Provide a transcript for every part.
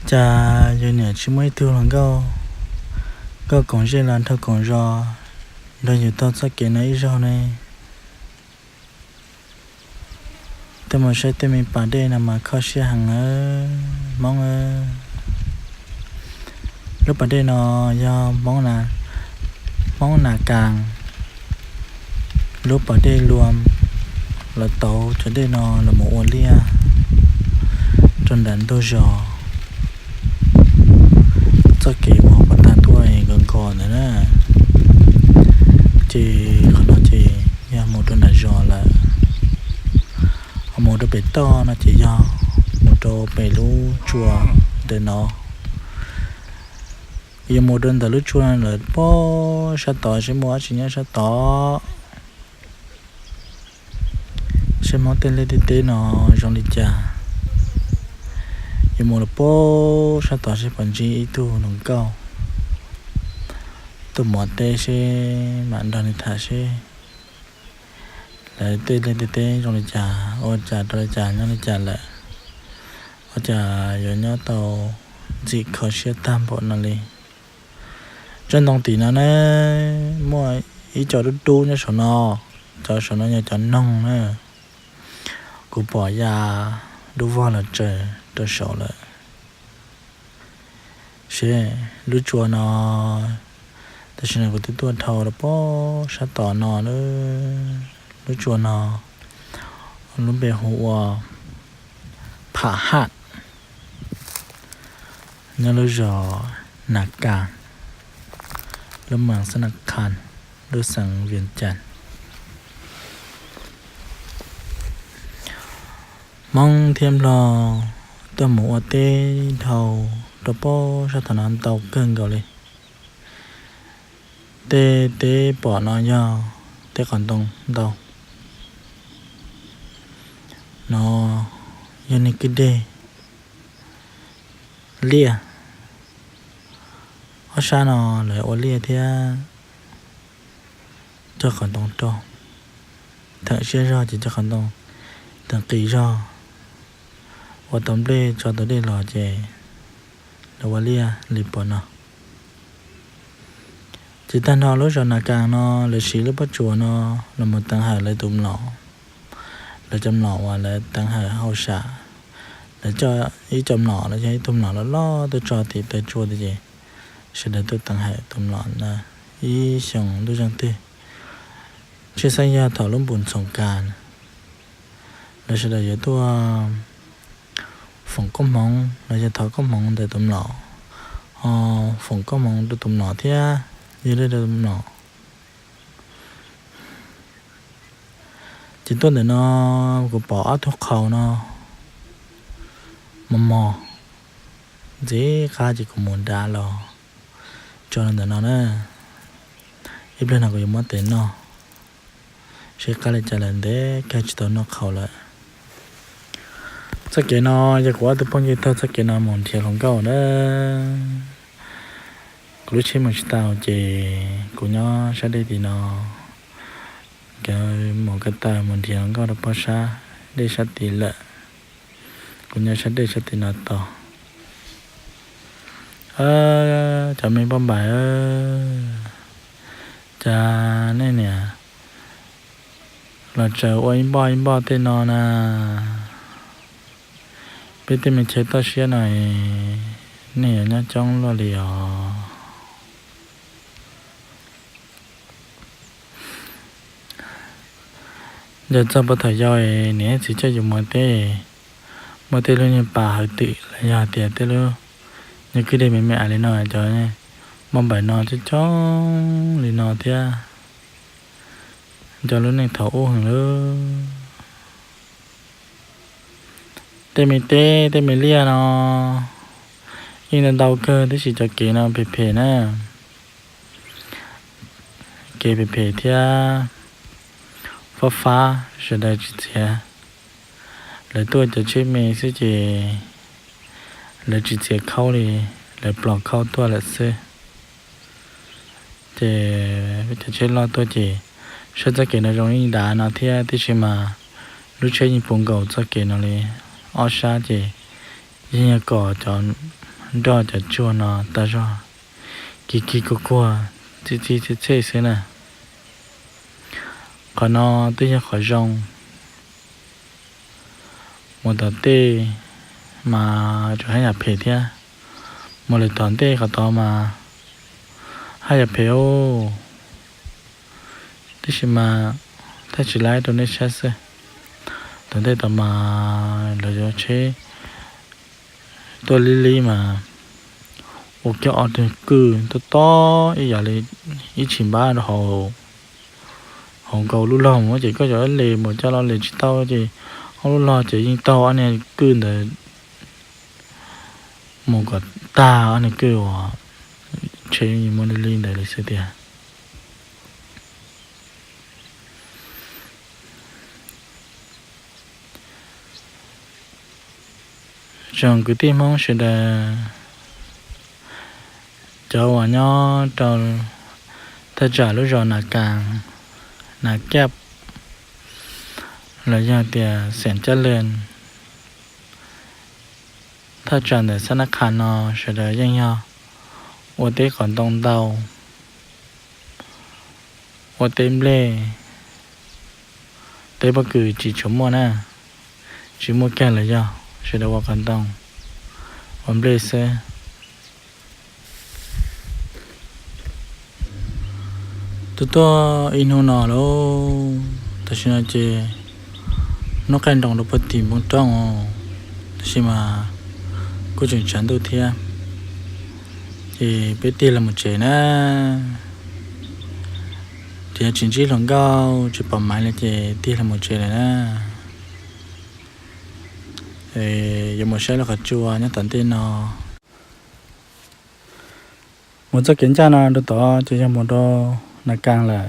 Cas yus niam tsis muaj ib tug hluas nkauj, nkauj koom zej los nrog koom zos, nrog yus taug txoj kev no ib zaug ne? Tuaj mus saib tej me pas dej no mas kho siab heev nawb Hmoob. Lub pas dej no yog Hmoob Nas Kas lub pas dej luam, lawv tauv cov dej no los mus ua liaj rau nram ntug zos. Txoj kev uas pas tag tuaj nkos nkos ntawd na, ces qhov no ces yog mus rau nram zos lawm. Ho mus rau pem toj no ces yog mus rau pem lub tsua ntawm no. Yuav mus rau ntawm lub tsua lawm puag sab tod seb muaj dab tsi nyob sab tod, seb Hmoob tej liaj tej teb no zoo li cas. Yuav mus rau puag sab tod seb puas ntsib ib tug hluas nkauj tuaj mus ua teb seb mam nrog nws tham seb lawv tej liaj tej teb zoo li cas, ua cas rau li cas nyob li cas lawm, ua cas yuav nyob tau ntxim kho siab tag npaum no li. Tsob ntoo tim no ne, muaj ib co dub dub nyob saum no, cov saum no yog cov noog na. Kuv pom ya dub vog los tsaws rau saum lawm. Seb lub tsua no, tam sim no kuv twb tuaj dhau rau puag sab tod no, lub tsua no lub npe hu ua Pham Haj, nyob lub zos Nas Kas, lub mas Xab Nas Khas, lub xeev Vias Cas. Hmoob thiab Nplog tuaj mus ua teb dhau rau puag sab tod no ntau kawg nkaus li. Tej teb pom no yog teb qos ntoo ntau. No yog niag kwj deg liaj, ob sab no lawv ua liaj thiab cog qos ntoo rau. Theem siab zog ces cog qos ntoo, theem qis zog ua tau nplej tso tau dej los ces lawv ua liaj li pom no. Ces tag nrho lub zos Nas Kas no lawv siv lub pob tsuas no los mus teev hawm lawv tus mlom. Lawv cov mlom uas lawv teev hawm hauj sam, lawv coj ib co mlom los yog ib tug mlom loj loj tuaj tso tim taw tsua tiag ces sawv daws tuaj teev hawm tus mlom na. Ib xyoos ntuj zeeg twg, tshwj xeeb yog thaum lub npus ntxhoos kas, lawv sawv daws yuav tuaj foom koob hmoov los yog thov koob hmoov ntawm tus mlom, ho foom koob hmoov rau tus mlom thiab yog li rau tus mlom. Ces tuaj ntawm no kuv pom ob tug qhaus no mos mos ntxiv qab ces kuv mus nrad los tso ntawm no na. Ib pliag no kuv yuav muab tes noj seb qab li cas lawm, ntev kawg tsis tau noj qhaus lawm. Txoj kev no yog kuv ob tug phooj ywg taug txoj kev no mus nrhiav hluas nkauj na. Kuv lub tsheb mus tsis tau ces kuv nyob sab dej tim no, nkawd mus ko taw mus nrhiav hluas nkauj rau puag sab dej sab tid lawm. Kuv nyob sab dej sab tim no tos. Cov me npauj npaim, cas nej niam los tsaws ua ib npoj ib npoj tej no na? Peb tej me chaw toj siab no, nej yuav nyob coob luaj li os. Yog txog puag thaum yau, niam txiv coj yus mus teb, muaj tej lub niag pas hawv twm los yog tias tej lub niag kwj deg me me li no, cov npauj npaim no coob coob li no thiab. Nco lub neej thaum ub heev lawm. Tej me teb tej me liaj no yeej ntau ntau kawg, tab sis cov kev no phem phem na. Kev phem phem thiab fab fab, sawv daws tsis txiav. Lawv tuaj cov tsheb me xwb ces lawv tsis txiav khaub li, lawv plos khaub tuaj lawm xwb. Ces cov tsheb loj tuaj ces saib txoj kev no zoo li dav no thiab, tiam sis mas lub tsheb yeej puv nkaus txoj kev no li. Ob sab ces Yeej yog kom cov nroj cov tsuag no tag zog, kiv kiv kuag kuag, txi txi txhej txhej xwb na. Qhov no twb yog qhov zoo. Mus tom tej mas tseem haj yam phem thiab. Mus lawm tom ntej qhov tod mas haj yam phem os. Tab sis mas thaij tsis laib rau nej saib xwb. Tom ntej tod mas lawv yuav tsheb tuaj lib lib mas ua kiag ob tug kwj tob tob ib yam li ib tshim npab rau hauv nkaus lub log mus ces koj yuav le mus coj los le tsis tau ces ob lub log ces yeej taug ob niag kwj ntawd mus kom tag ob niag kwj uas tsheb muaj li li ntawd li xwb tiag. Tsoom kwv tij Hmoob sawv daws, cov uas nyob rau thaj tsam lub zos Nas Kas, Nas Kiab, los yog tias xeem Cab Lees, thaj tsam ntawm Xab Nab Qhas no sawv daws yeej yog ua teb qos ntoo ntau, ua teb nplej, teb pob kws tsis tshua muaj na, tsis muaj kiag los yog sawv daws ua qos ntoo, ua nplej xwb. Tuaj tuaj ib hnub no lauj, tam sim no ces hnub qaij nroos rau puag tim npoo roob os, tab sis mas kuj tseem tshav ntuj thiab, ces peb tig los mus tsev na. Ces yog tsis ntsib hluas nkauj tsis pom maiv li ces tig los mus tsev lawm na. Yuav mus saib lub qhov tsua nyob tom ntej no. Mus txoj kev ncaj no rau tod ces yog mus rau Nas Kas lawm.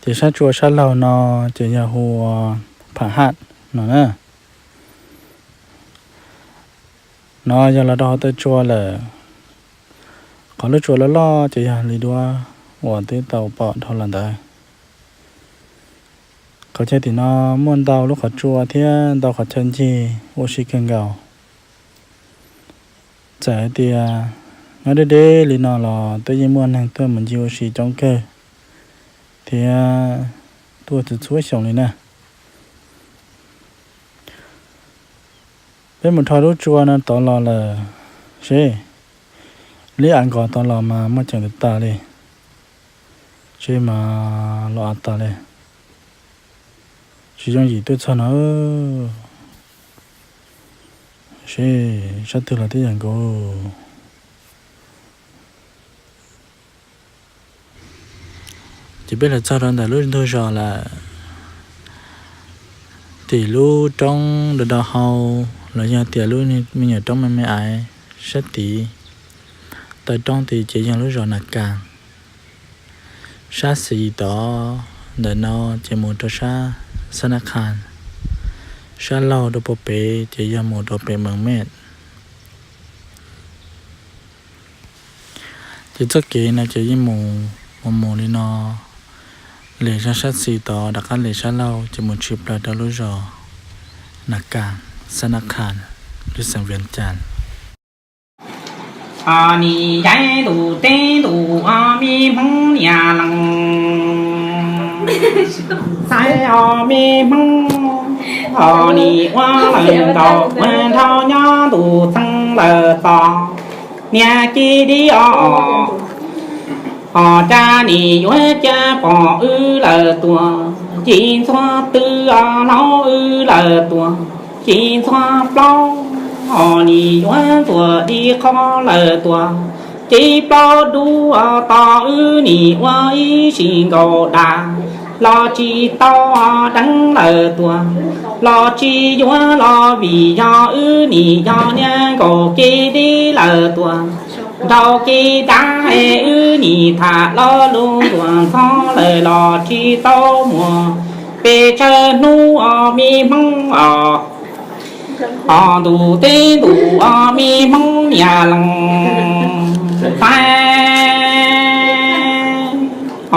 Ces sab tsua sab laug no ces yog hu ua Pham Haj no na. No yog los rau hauv taw tsua lawm. Qhov lub tsua loj loj ces yog li duab uas twb tau pom dhau los ntawd. Qhov chaw tim no muaj ntau lub qhov tsua thiab ntau qhov chaw ncig ua si kawg nkaus. Txawm hais tias nyob deb deb li no los twb yeej muaj neeg tuaj mus ncig ua si coob kawg thiab tuaj txhua txhua xyoo li na. Peb mus dhau lub tsua no tod los lawm seb, lub av nkos tod los mas muaj ceem tas li, seb mas los av tas li. Tsis yooj yim tuaj txog no. Seb sab twg los twb yam nkaus. Ces peb los txog rau ntawm lub ntug zos lawm. Tim lub roob do do hau los yog tias lub me nyuam roob me me aiv sab tid, taw roob tid ces yog lub zos Nas Kas. Sab xis tod ntawm no ces mus rau sab Xab Nab Qhas, sab laug rau puag pem ces yog mus rau pem Mees Mej. Ces txoj kev no ces yeej mus mus mus li no, les sab sab xis tod rov qab les sab laug ces mus tshwm plaws rau lub zos Nas Kas, Xab Nab Qhas, lub xeev Vias Cas. Nim yaib ntus teb ntus o me Hmoob niam lees, xaiv o me Hmoob, o nim ua leej nkaus ua nrhau nyob ntus txeeg lawm tod, niag kiv dib o, o cas nim yuav cia pom wb lawm tuaj, ci ntxhua twb o hlaub wb lawm tuaj, ci ntxhua plaub, o nim yuav ntxuav dib qho lawm tuaj, ci plaub dub o tos wb nim ua ib sim nkaus dag, los tsis tau o deev lawm tuaj, los tsis yuav los vim yog wb nim yog niag nkaus kiv dib lawm tuaj, nrhau kiv dav es wb nim tham lo lus ntxuav ntxhov lawm los tsis tau muaj pes tsawg hnub o me Hmoob o. O ntus teb ntus o me Hmoob niam lees, xaiv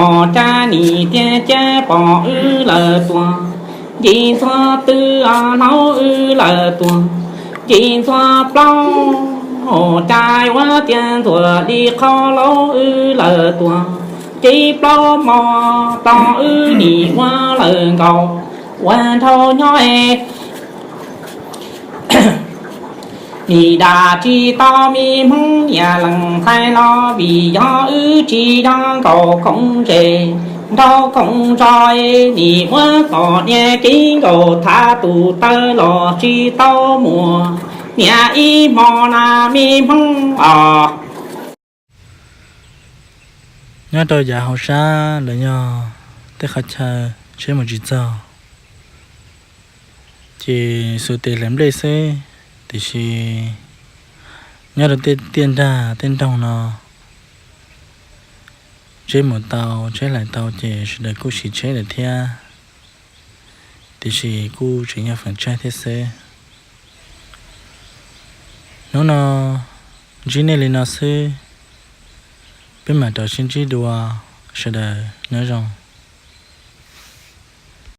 o cas nim tiag cia pom wb lawm tuaj, ci ntxhua twb o hlaub wb lawm tuaj, Ces ntxuav plaub, cas ua tias ntxuav li qhov laus wb lawm tuag. Ces plaub hmo tau wb nim ua lawm nkaus, ua nraug nyob es nim dam tsis tau me hmoob niam lees ntxhais los vim yog wb tsis yog nkaus khoom ntses nraug khoom zos, nim muab tom niag kev nkaus thav tus taw los tsis tau muaj niam ib hmo na me hmoob os. Nyob rau yav hauv sab los yog tej qhov chaw tsheb mus tsis txog, ces xuas tes hlais nplej xwb, tiam sis nyob rau tej tiaj nrag tej nroog no, tsheb mus tau tsheb hlais tau ces sawv daws kuj siv tsheb lawm thiab, tiam sis kuj tseem yog feem tsawg thiab xwb. Hnub no ntsib nej li no xwb, peb mam rov sib ntsib dua, sawv daws nyob zoo.